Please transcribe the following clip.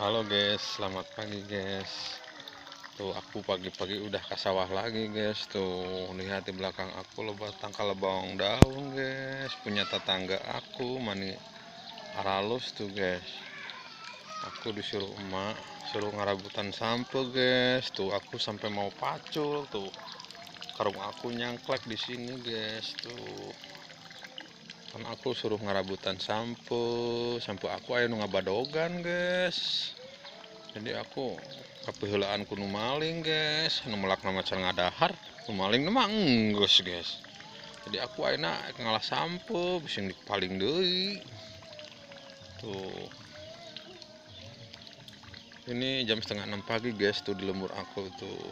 Halo guys, selamat pagi guys. Tuh aku pagi-pagi udah ke sawah lagi guys. Tuh lihat di belakang aku loba tangkal bawang daun guys. Punya tetangga aku mani aralus tuh guys. Aku disuruh emak suruh ngarabutan sampo guys. Tuh aku sampai mau pacul tuh. Karung aku nyangklek di sini guys tuh. Kan aku suruh ngarabutan sampo, sampo aku aya nu ngabadogan guys. Jadi aku kapiheulaan ku nu maling guys, nu melakna macan ngadahar, nu maling mah enggeus guys. Jadi aku ayeuna ngalah sampo bising dipaling deui. Tuh. Ini jam 5.30 pagi guys tuh di lembur aku tuh.